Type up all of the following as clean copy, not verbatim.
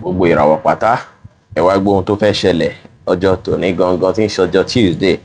Gbogbo ìràwọ̀ pátá, ẹ wá gbọ́ ohun tó fẹ́ ṣẹlẹ̀ ọjọ́ tòní gangan tí ń ṣọjọ́ Tuesday,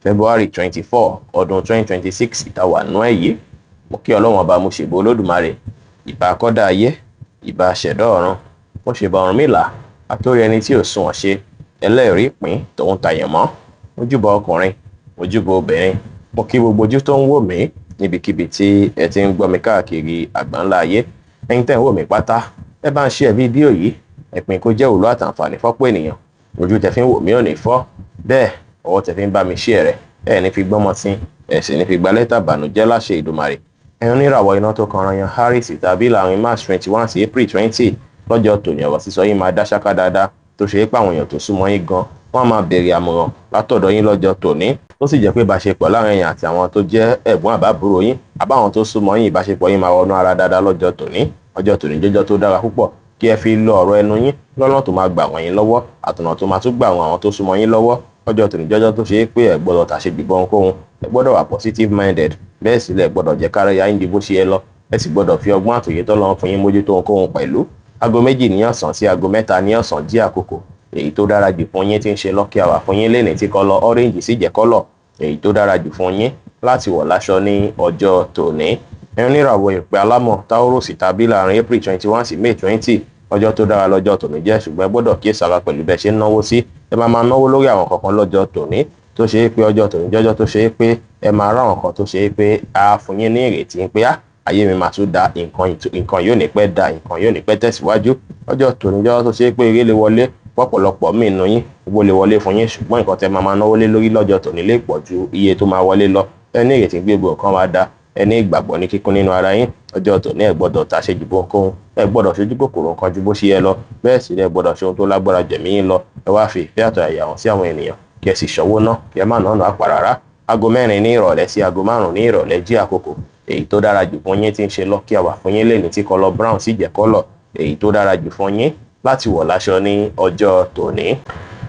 February 24, ọdún 2026 ìtawà nú ẹ̀ yìí. Mo kí Ọlọ́run Ọba, mo ṣèbò Olódùmarè, ìbà kọ́dá ayé, ìbà ṣẹ̀dá ọ̀run, mo ṣèbà Ọ̀rúnmìlà, àtórí ẹni tí ò sunwọ̀n ṣe, ẹlẹ́rìí ìpín tòun tàyàn mọ́. Mo júbà ọkùnrin, mo júbà obìnrin, mo kí gbogbo ojú tó ń wò mí níbikíbi tí ẹ ti ń gbọ́ mi káàkiri àgbáńlá ayé. Ẹ̀yin tẹ́ ń wò mí pátá, ẹ bá ń share fídíò yìí, ẹ pín kó jẹ́ òwúlò àtàǹfààní fọ́pọ̀ ènìyàn. Ojú tẹ́ fi ń wò mí ò ní fọ́, bẹ́ẹ̀ ọwọ́ tẹ́ fi ń bá mi share rẹ̀, ẹ ní fi gbọ́mọ sí, ẹ sì ní fi gba lẹ́tà bànújẹ́ láṣẹ Ìdùmarè. Ẹ̀yin oníràwọ̀ iná tó kanra yan Aries tàbí láàrin March 21 sí April 20, lọ́jọ́ tòní ọ̀rọ̀ sísọ yín máa dá ṣáká dáadáa, tó ṣe é pé àwọn èèyàn tó súnmọ́ yín gan wọ́n á máa béèrè àmọ̀ràn látọ̀dọ̀ yín lọ́jọ́ tòní, tó sì jẹ́ pé ìbáṣepọ̀ láàrin ẹ̀yin àti àwọn tó jẹ́ ẹ̀gbọ́n àbábúrò yín àbáwọn tó súnmọ́ yín, ìbáṣepọ̀ yín máa wọnú ara dáadáa lọ́jọ́ tòní. Ọjọ́ tòní jọjọ́ tó dára púpọ̀ kí ẹ fi lọ ọ̀rọ̀ ẹnu yín lọ́nà tó máa gbà wọ́n yín lọ́wọ́ àtọ̀nà tó máa tún gbà wọ́n àwọn tó súnmọ́ yín lọ́wọ́. Ọjọ́ tòní jọjọ́ tó ṣe é pé ẹ gbọ́dọ̀ tàṣe gbígbọ́ ohunkóhun, ẹ gbọ́dọ̀ wà positive minded, bẹ́ẹ̀ sì lẹ gbọ́dọ̀ jẹ́ kára ya yín di bó ṣe yẹ lọ, ẹ sì gbọ́dọ̀ fi ọgbọ́n àtòyè tọ́lọ́run fún yín mójútó ohunkóhun pẹ̀lú. Aago 2 ní ọ̀sán sí aago 3 ní ọ̀sán jí àkókò èyí tó dára jù fún yín tí ń ṣe lucky hour fún yín lénìí, tí colour orange sì jẹ́ colour èyí tó dára jù fún yín láti wọ̀ láṣọ ní ọjọ́ tòní. Ẹ̀yin oníràwọ̀ ìpè alámọ̀ Taurus tàbí láàrin April 21 sí May 20, ọjọ́ tó dára lọ́jọ́ tòní jẹ́, ṣùgbọ́n ẹ gbọ́dọ̀ kíyèsára pẹ̀lú bẹ́ẹ̀ ṣe ń náwó sí. Ẹ máa máa náwó lórí àwọn kankan lọ́jọ́ tòní, tó ṣe é pé ọjọ́ tòní jọ́jọ́ tó ṣe é pé ẹ máa rá àwọn kan tó ṣe é pé á fún yín ní ìrètí pé á ayé mi máa tún da nǹkan, nǹkan yóò ní pẹ́ da nǹkan, yóò ní pẹ́ tẹ̀síwájú. Ọjọ́ tòní jọ́jọ́ tó ṣe é pé eré lè wọlé pọ̀pọ̀lọpọ̀ míì nù yín, owó lè wọlé fún yín, ṣùgbọ́n nǹkan tẹ́ máa máa náwó lé lórí lọ́jọ́ tòní lè pọ̀ ju iye tó máa wọlé lọ. Ẹ ní ìrètí pé gbogbo nǹkan máa da, ẹ ní ìgbàgbọ́ ní kíkún nínú ara yín. Ọjọ́ tòní, ẹ gbọ́dọ̀ ta ṣe jù bó ohunkóhun, ẹ gbọ́dọ̀ ṣojú kòkòrò nǹkan ju bó ṣe yẹ lọ, bẹ́ẹ̀ sì ẹ gbọ́dọ̀ ṣe ohun tó lágbára jẹ̀mí yín lọ. Ẹ wá fi ìfẹ́ àtọ̀ àyà hàn sí àwọn ènìyàn, kí ẹ sì ṣọwọ́ ná, kí ẹ má nànà àpà rárá. Aago 4 ní ìrọ̀lẹ́ sí aago 5 ní ìrọ̀lẹ́ jí àkókò èyí tó dára jù fún yín tí ń ṣe lucky hour fún yín lẹ́ni, tí colour brown sì jẹ́ colour èyí tó dára jù fún yín láti wọ̀ láṣọ ní ọjọ́ tòní.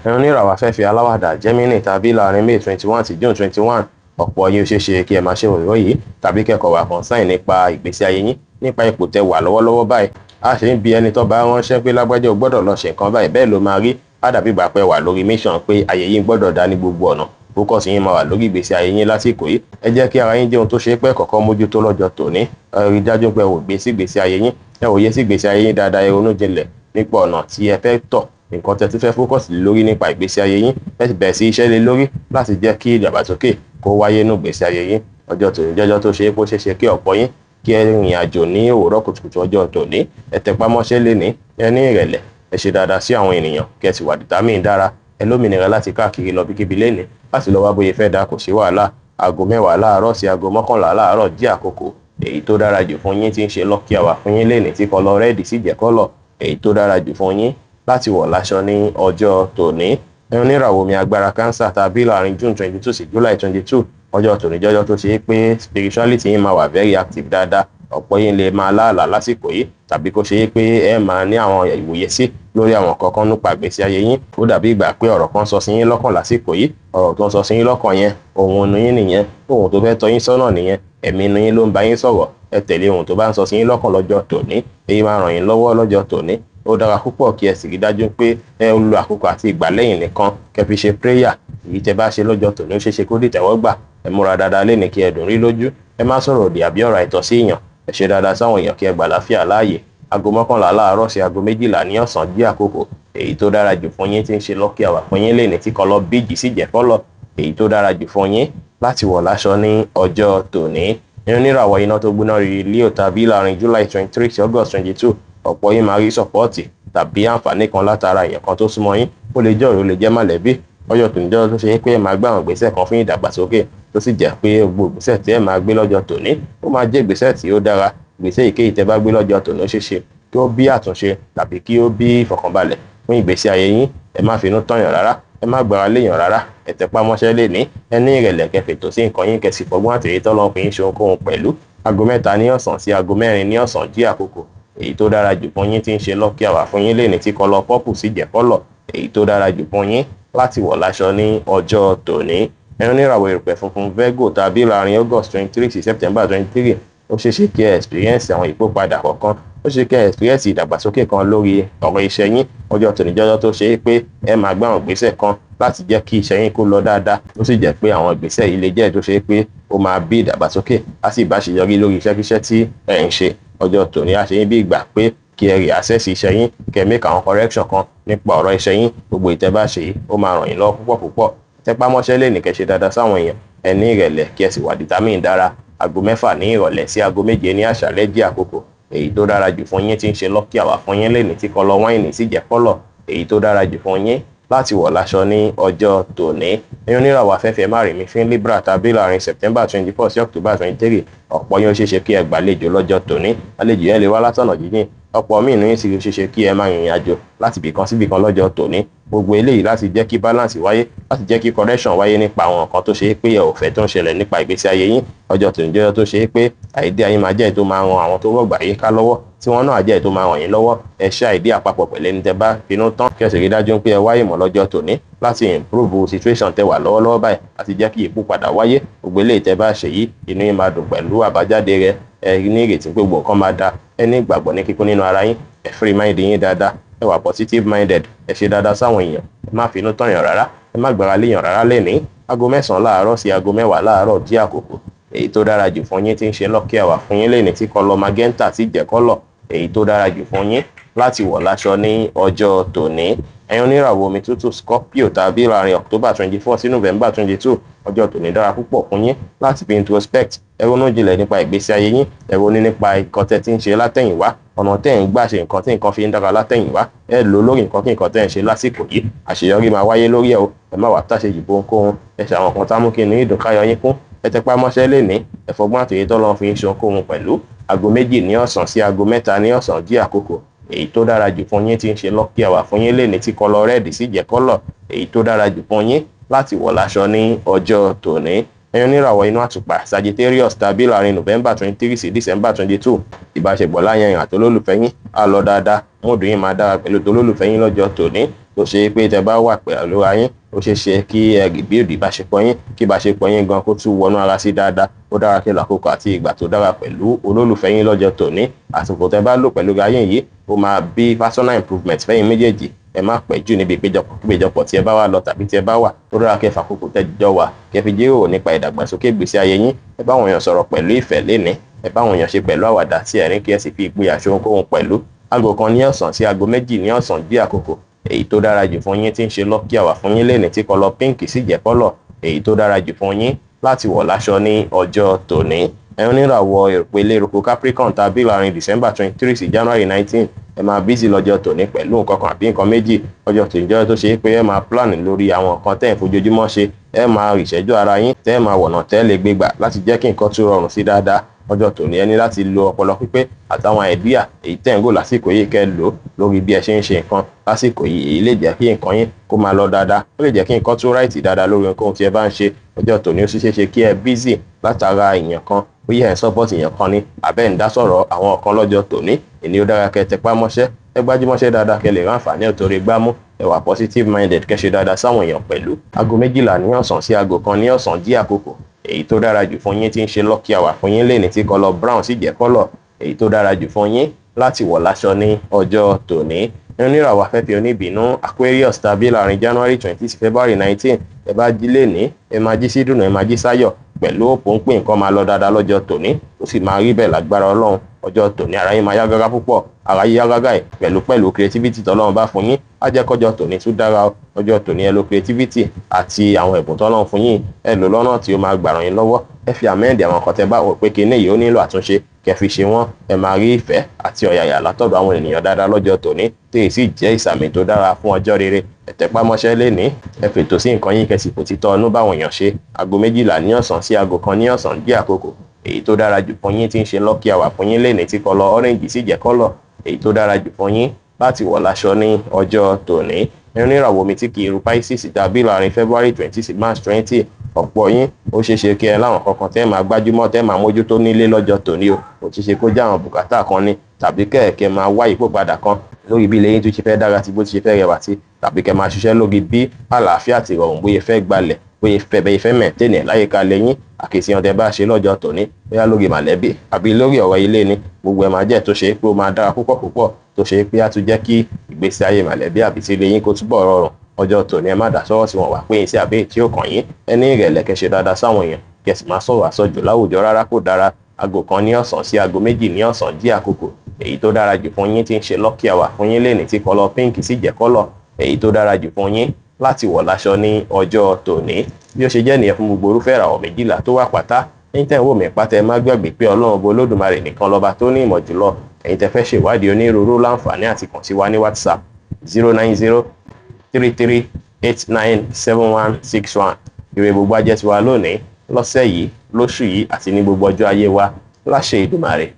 Ẹ̀yin oníràwọ̀ afẹ́fẹ́ aláwàdà Gemini tàbí láàrin May 21 sí June 21, ọ̀pọ̀ yín ó ṣeé ṣe kí ẹ máa ṣe òyìnbó yìí tàbí kẹ́kọ̀ọ́ wà concern nípa ìgbésí ayé yín, nípa ipò tẹ́ wà lọ́wọ́lọ́wọ́ báyìí. A ṣe ń bi ẹni tó bá ránṣẹ́ pé lágbájá, o gbọ́dọ̀ lọ ṣe nǹkan báyìí, bẹ́ẹ̀ ló máa rí. Á dàbí ìgbà pé wà lórí mission, pé ayé yín gbọ́dọ̀ dá ní gbogbo ọ̀nà. Focus yín máa wà lórí ìgbésí ayé yín lásìkò yìí. Ẹ jẹ́ kí ara yín jẹ́ ohun tó ṣe é pé kọ̀ọ̀kan mójútó lọ́jọ́ tòní. Ẹ rí dájú pé ẹ ò gbé sí ìgbésí ayé yín, ẹ ò yẹ sí ìgbésí ayé yín dáadáa, ẹ ronú jinlẹ̀ nípa ọ̀nà tí ẹ fẹ́ tọ̀, nǹkan tẹ́ tún fẹ́ focus lórí nípa ìgbésí ayé yín, ẹ sì bẹ̀rẹ̀ sí iṣẹ́ lé lórí láti jẹ́ kí ìdàgbàsókè kó wáyé nínú ìgbésí ayé yín. Ọjọ́ tòní jọ́jọ́ tó ṣe é kó ṣeé ṣe kí ọ̀pọ̀ yín kí ẹ rìnrìn àjò ní òwúrọ̀ kùtùkùtù ọjọ́ tòní. Ẹ tẹpá mọ́ṣẹ́ lénìí, ẹ ní ìrẹ̀lẹ̀, ẹ ṣe dáadáa sí àwọn ènìyàn, kí ẹ sì wà determined dára. Ẹ lómìnira láti káàkiri lọ bíkíbi lénìí láti lọ wá bóyá fẹ́ da, kò sí wàhálà. Aago 10 láàárọ̀ sí aago 11 láàárọ̀ jí àkókò èyí tó dára jù fún yín tí ń ṣe lucky hour fún yín lénìí, tí colour red sì jẹ́ colour èyí tó dára jù fún yín láti wọ̀ láṣọ ní ọjọ́ tòní. Ẹ̀yin oníràwọ̀ omi agbára Cancer tàbí láàrin June 22 sí July 22, ọjọ́ tòní jọjọ́ tó ṣe é pé spirituality yín máa wà very active dáadáa. Ọ̀pọ̀ yín lè máa láàlà lásìkò yìí, tàbí kó ṣe é pé ẹ máa ní àwọn ìwòye sí lórí àwọn kankan nípa ìgbésí ayé yín. Ó dàbí ìgbà pé ọ̀rọ̀ kan sọ sí yín lọ́kàn lásìkò yìí. Ọ̀rọ̀ tó ń sọ sí yín lọ́kàn yẹn, ohun inú yín nìyẹn, ohun tó fẹ́ tọ́ yín sọ́nà nìyẹn, ẹ̀mí inú yín ló ń bá yín sọ̀rọ̀. Ẹ tẹ̀lé ohun tó bá ń sọ sí yín lọ́kàn lọ́jọ́ tòní, èyí máa ràn yín lọ́wọ́ lọ́jọ́ tòní. Ó dára púpọ̀ kí ẹ sì rí dájú pé ẹ lo àkókò àti ìgbàlẹ́yìn nìkan kẹ́ fi ṣe prayer. Èyí tẹ́ bá ṣe lọ́jọ́ tòní, ó ṣeé ṣe kó dìtẹ̀wọ́gbà. Ẹ múra dáadáa lénìí kí ẹ dùn rí lójú. Ẹ má sọ̀rọ̀ òdì àbí ọ̀rọ̀ àìtọ́ sí èèyàn. Ẹ ṣe dáadáa sáwọn èèyàn kí ẹ gbà láfíà láàyè. Aago 11 láàárọ̀ sí aago 12 ní ọ̀sán jí àkókò èyí tó dára jù fún yín tí ń ṣe lucky hour fún yín lénìí, tí colour beige sì jẹ́ colour èyí tó dára jù fún yín láti wọ̀ láṣọ ní ọjọ́ tòní. Oníràwọ̀ iná tó gbóná rí Leo tàbí láàrin July 23 sí August 22, ọ̀pọ̀ yín máa rí support tàbí àǹfààní kan látara èèyàn kan tó súnmọ́ yín. Ó lè jẹ́ ọ̀rẹ́, ó lè jẹ́ mọ̀lẹ́bí. Ọjọ́ tòní jẹ́ tó ṣe é pé ẹ máa gbé àwọn ìgbésẹ̀ kan fún ìdàgbàsókè, tó sì jẹ́ pé gbogbo ìgbésẹ̀ tí ẹ máa gbé lọ́jọ́ tòní, ó máa jẹ́ ìgbésẹ̀ tí ó dára. Ìgbésẹ̀ èyíkéyìí tẹ́ bá gbé lọ́jọ́ tòní, ó ṣeé ṣe kí ó bí àtúnṣe tàbí kí ó bí ìfọ̀kànbalẹ̀ fún ìgbésí ayé yín. Ẹ má finú tọ̀yàn rárá, ẹ má gbára léèyàn rárá. Ẹ tẹpá mọ́ṣẹ́ lénìí, ẹ ní ìrẹ̀lẹ̀, kẹ́ fètò sí nǹkan yín, kẹ́ sì fọgbọ́n àtẹ̀yẹ tọ́lọ́run fi ń ṣe ohunkóhun pẹ̀lú. Aago 3 ní ọ̀sán sí aago 4 ní ọ̀sán jí àkókò èyí tó dára jù fún yín tí ń ṣe lucky hour fún yín lénìí, tí colour purple sì jẹ́ colour èyí tó dára jù fún yín láti wọ̀ láṣọ ní ọjọ́ tòní. Ẹ̀yin oníràwọ̀ erùpẹ̀ funfun Virgo tàbí láàrin August 23 sí September 23, ó ṣeé ṣe kí ẹ experience àwọn ìyípadà kọ̀ọ̀kan. Ó ṣe kẹ́ experience ìdàgbàsókè kan lórí ọ̀rọ̀ iṣẹ́ yín. Ọjọ́ tòní jẹ́ ọjọ́ tó ṣe é pé ẹ máa gbé àwọn ìgbésẹ̀ kan láti jẹ́ kí iṣẹ́ yín kó lọ dáadáa. Ó sì jẹ́ pé àwọn ìgbésẹ̀ yìí lè jẹ́ tó ṣe é pé ó máa bí ìdàgbàsókè, á sì bá ṣèyọrí lórí iṣẹ́kíṣẹ́ tí ẹ̀ ń ṣe. Ọjọ́ tòní á ṣe yín bí ìgbà pé kí ẹ reassess iṣẹ́ yín, kẹ́ make àwọn correction kan nípa ọ̀rọ̀ iṣẹ́ yín. Gbogbo ìtẹ́ bá ṣe yìí, ó máa ràn yín lọ́wọ́ púpọ̀ púpọ̀. Tẹpá mọ́ṣẹ́ lè ní kẹ́ ṣe dáadáa sáwọn èèyàn, ẹ ní ìrẹ̀lẹ̀ kí ẹ sì wà determined dára. Aago 6 ní ìrọ̀lẹ́ sí aago 7 ní àṣálẹ́ jẹ́ àkókò èyí tó dára jù fún yín tí ń ṣe lucky hour fún yín lẹ́ni, tí colour wine sì jẹ́ colour èyí tó dára jù fún yín láti wọ̀ láṣọ ní ọjọ́ tòní. Ẹ̀yin oníràwọ̀ afẹ́fẹ́ márìnmí fín Libra tàbí láàrin September 24 sí October 23, ọ̀pọ̀ yín ó ṣeéṣe kí ẹ gbàlejò lọ́jọ́ tòní. Àlejò yẹn lè wá látọ̀nà jíjìn. Ọ̀pọ̀ míì nínú yín sì ṣeéṣe kí ẹ máa rìnrìn àjò láti ibìkan sí ibìkan lọ́jọ́ tòní. Gbogbo eléyìí láti jẹ́ kí balance wáyé, láti jẹ́ kí correction wáyé nípa àwọn nǹkan tó ṣe é pé ẹ ò fẹ́ tó ń ṣẹlẹ̀ nípa ìgbésí ayé yín. Ọjọ́ tòní jẹ́ ọjọ́ tó ṣe é pé idea yín máa jẹ́ èyí tó máa ran àwọn tó rọ̀gbà yín ká lọ́wọ́, tí wọ́n náà jẹ́ èyí tó máa ràn yín lọ́wọ́. Ẹ ṣe idea papọ̀ pẹ̀lú ẹni tẹ́ bá finú tán, kí ẹ sì rí dájú pé ẹ wá ìmọ̀ lọ́jọ́ tòní láti improve situation tẹ́ wà lọ́wọ́lọ́wọ́ báyìí, láti jẹ́ kí ìyípo padà wáyé. Gbogbo eléyìí tẹ́ bá ṣe yìí, inú yín máa dùn pẹ̀lú àbájáde rẹ̀. Ẹ ní ìrètí pé gbogbo nǹkan máa dáa. Ẹ ní ìgbàgbọ́ ní kíkún nínú ara yín. Ẹ free mind yín dáadáa. Ẹ wà positive minded. Ẹ ṣe dáadáa sáwọn èèyàn. Ẹ má finú tán yàn rárá. Ẹ má gbára léèyàn rárá lénìí. Aago 9 láàárọ̀ sí aago 10 láàárọ̀ jẹ́ àkókò èyí tó dára jù fún yín tí ń ṣe lucky hour fún yín lénìí, tí colour magenta sì jẹ́ colour èyí tó dára jù fún yín láti wọ̀ láṣọ ní ọjọ́ tòní. Ẹ̀yin oníràwọ̀ omi tútù Scorpio tàbí láàrin October 24 sí November 22, ọjọ́ tòní dára púpọ̀ fún yín láti fi introspect. Ẹ ronú jinlẹ̀ nípa ìgbésí ayé yín. Ẹ ronú nípa nǹkan tẹ́ ti ń ṣe látẹ̀yìnwá, ọ̀nà tẹ́ ń gbà ṣe nǹkan tí nǹkan fi ń dára látẹ̀yìnwá. Ẹ lò lórí nǹkan kí nǹkan tẹ́ ń ṣe lásìkò yìí, àṣeyọrí máa wáyé lórí ẹ o. Ẹ má wàá tàṣe jù bóhunkóhun. Ẹ ṣe àwọn nǹkan tá mú kí inú ìdùn káyọ̀ yín kún. Ẹ tẹpá mọ́ṣẹ́ lénìí. Ẹ fọgbọ́n àtòyè tọ́lọ́run fi ń ṣe ohunkóhun pẹ̀lú. Aago 2 ní ọ̀sán sí aago 3 ní ọ̀sán jẹ́ àkókò èyí tó dára jù fún yín tí ń ṣe lucky hour fún yín lénìí, tí colour red sì jẹ́ colour èyí tó dára jù fún yín láti wọ̀ láṣọ ní ọjọ́ tòní. Ẹ̀yin oníràwọ̀ inú àtùpà Sagittarius tàbí láàrin November 23 sí December 22, ìbáṣepọ̀ láàrin ẹ̀yin àti olólùfẹ́ yín á lọ dáadáa. Mood yín máa dára pẹ̀lú tolólùfẹ́ yín lọ́jọ́ tòní, tó ṣe pé tẹ́ bá wà pẹ̀lú ara yín, ó ṣeé ṣe kí ẹ rebuild ìbáṣepọ̀ yín, kí ìbáṣepọ̀ yín gan kó tún wọnú ara sí dáadáa. Ó dára kí lọ àkókò àti ìgbà tó dára pẹ̀lú olólùfẹ́ yín lọ́jọ́ tòní. Àsìkò tẹ́ bá lò pẹ̀lú ara yín yìí, ó máa bí personal improvement fẹ́yìn méjèèjì. Ẹ má pẹ́ jù níbi ìpéjọpọ̀ tí ẹ bá wà lọ tàbí tí ẹ bá wà. Ó dára kẹ́ fàkókò tẹ́ jọ wà, kẹ́ fi jíròrò nípa ìdàgbàsókè ìgbésí ayé yín. Ẹ bá àwọn èèyàn sọ̀rọ̀ pẹ̀lú ìfẹ́ lénìí. Ẹ bá àwọn èèyàn ṣe pẹ̀lú àwàdà tí ẹ̀rín, kí ẹ sì fi ìgboyà ṣe ohunkóhun pẹ̀lú. Aago 1 ní ọ̀sán sí aago 2 ní ọ̀sán jẹ́ àkókò èyí tó dára jù fún yín tí ń ṣe lucky hour fún yín lénìí, tí colour pink sì jẹ́ colour èyí tó dára jù fún yín láti wọ̀ láṣọ ní ọjọ́ tòní. Ẹ̀yin oníràwọ̀ ìpele eruku Capricorn tàbí láàrin December 23 sí January 19, ẹ máa busy lọ́jọ́ tòní pẹ̀lú nǹkan kan àbí nǹkan méjì. Ọjọ́ tòní jẹ́ tó ṣe é pé ẹ máa plan lórí àwọn nǹkan tẹ́ ẹ̀ fojoojúmọ́ ṣe. Ẹ máa rìṣẹ́jú ara yín, tẹ́ ẹ máa wọ̀nà tẹ́ lè gbégbà láti jẹ́ kí nǹkan tún rọrùn sí dáadáa. Ọjọ́ tòní, ẹ ní láti lo ọpọlọ pípé àtàwọn idea èyí tẹ́ ń gò lásìkò yìí, kẹ́ lò lórí bí ẹ ṣe ń ṣe nǹkan lásìkò yìí. Èyí lè jẹ́ kí nǹkan yín kó máa lọ dáadáa. Ó lè jẹ́ kí nǹkan tún right dáadáa lórí ohunkóhun tí ẹ bá ń ṣe. Ọjọ́ tòní, ó sì ṣeé ṣe kí ẹ busy látara èèyàn kan, bóyá ẹ̀ ń support èèyàn kan ní àbẹ́ ń dá sọ̀rọ̀ àwọn kan lọ́jọ́ tòní. Ìní ó dára kẹ́ tẹpá mọ́ṣẹ́, ẹ gbájúmọ́ṣẹ́ dáadáa kẹ́ lè ráǹfààní òtórí gbámú. Ẹ wà positive minded, kẹ́ ṣe dáadáa sáwọn èèyàn pẹ̀lú. Aago 12 ní ọ̀sán sí aago 1 ní ọ̀sán jí àkókò èyí tó dára jù fún yín tí ń ṣe lucky hour fún yín lénìí, tí colour brown sì jẹ́ colour èyí tó dára jù fún yín láti wọ̀ láṣọ ní ọjọ́ tòní. Oníràwọ̀ afẹ́fẹ́ oníbínú Aquarius tàbí láàrin January 20 sí February 19, ẹ bá jí lénìí, ẹ máa jí sí dùnú, ẹ máa jí sáyọ̀ pẹ̀lú òpó ń pè nǹkan máa lọ dáadáa lọ́jọ́ tòní. Ó sì máa rí bẹ́ẹ̀ lágbára Ọlọ́run. Ọjọ́ tòní, ara yín máa yá gágá púpọ̀. Ara yín yá gágá ẹ̀ pẹ̀lú creativity tọ́lọ́run bá fún yín, á jẹ́ kọjọ́ tòní tún dára. Ọjọ́ tòní, ẹ lo creativity àti àwọn ẹ̀bùn tọ́lọ́run fún yín. Ẹ lò lọ́nà tí ó máa gbà ràn yín lọ́wọ́. Ẹ fi amend àwọn nǹkan tẹ́ bá wò pé kíní yìí ó nílò àtúnṣe, kẹ́ fi ṣe wọ́n. Ẹ máa rí ìfẹ́ àti ọ̀yàyà látọ̀dọ̀ àwọn ènìyàn dáadáa lọ́jọ́ tòní, tí èyí sì jẹ́ ìsàmì tó dára fún ọjọ́ rere. Ẹ tẹpá mọ́ṣẹ́ lénìí. Ẹ fètò sí nǹkan yín, kẹ́ sì kò títọ́ ọnú báwọn èèyàn ṣe. Aago 12 ní ọ̀sán sí aago 1 ní ọ̀sán jẹ́ àkókò èyí tó dára jù fún yín tí ń ṣe lucky hour fún yín lénìí, tí colour orange sì jẹ́ colour èyí tó dára jù fún yín láti wọ̀ láṣọ ní ọjọ́ tòní. Oníràwọ̀ omi tí kì í ru Pisces tàbí láàrin February 20 sí March 20, ọ̀pọ̀ yín ó ṣeé ṣe kí ẹ láwọn kankan tẹ́ máa gbájúmọ́, tẹ́ máa mójútó nílé lọ́jọ́ tòní o. Ó ṣeé ṣe kó jẹ́ àwọn bùkátà kan ní, tàbí kẹ̀kẹ́ máa wá ìpò padà kan lórí bí ilé yín tún ṣe fẹ́ dára sí, bó ti ṣe fẹ́ rẹwà sí, tàbí kẹ́ máa ṣiṣẹ́ lórí bí àlàáfíà àti ìrọ̀rùn bóyá fẹ́ gbalẹ̀. Bóyá fẹ́ bẹ́ẹ̀ fẹ́ maintain ẹ̀ láyìíká lẹ́yìn àkìtìyàn tẹ bá ṣe lọ́jọ́ tòní, bóyá lórí màlẹ́bí àbí lórí ọ̀rọ̀ ilé ni, gbogbo ẹ̀ máa jẹ́ tó ṣe pé ó máa dára púpọ̀ púpọ̀, tó ṣe pé á tún jẹ́ kí ìgbésí ayé màlẹ́bí àbí tí ilé yín kó túbọ̀ rọrùn. Ọjọ́ tòní, ẹ má dá sọ́rọ̀ tí wọ́n wà pé yín sí àbí tí ó kàn yín. Ẹ ní ìrẹ̀lẹ̀, kẹ́ ṣe dáadáa sáwọn èèyàn, kẹ́ sì máa sọ̀rọ̀ àsọjù láwùjọ rárá, kò dára. Aago 1 ní ọ̀sán sí aago 2 ní ọ̀sán jí àkókò èyí tó dára jù fún yín, tí ń ṣe lucky hour fún yín lẹ́nìí, tí colour pink sì jẹ́ colour èyí tó dára jù fún yín láti wọ̀ láṣọ ní ọjọ́ tòní. Bí ó ṣe jẹ́ nìyẹn fún gbogbo orúfẹ́ ìràwọ̀ 12 tó wà pátá. Ẹ̀yin tẹ́ ń wò mí pátá, ẹ má gbàgbé pé Ọlọ́run Ọba Olódùmarè nìkan lọ́ba tó ní ìmọ̀ jùlọ. Ẹ̀yin tẹ́ fẹ́ ṣèwádìí onírúurú, láǹfààní àti kàn sí wa ní WhatsApp, 09033897161. Ire gbogbo ajẹ́ tiwa lónìí, lọ́sẹ̀ yìí, lóṣù yìí àti ní gbogbo ọjọ́ ayé wa láṣẹ Ìdùmarè.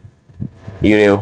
Ire o.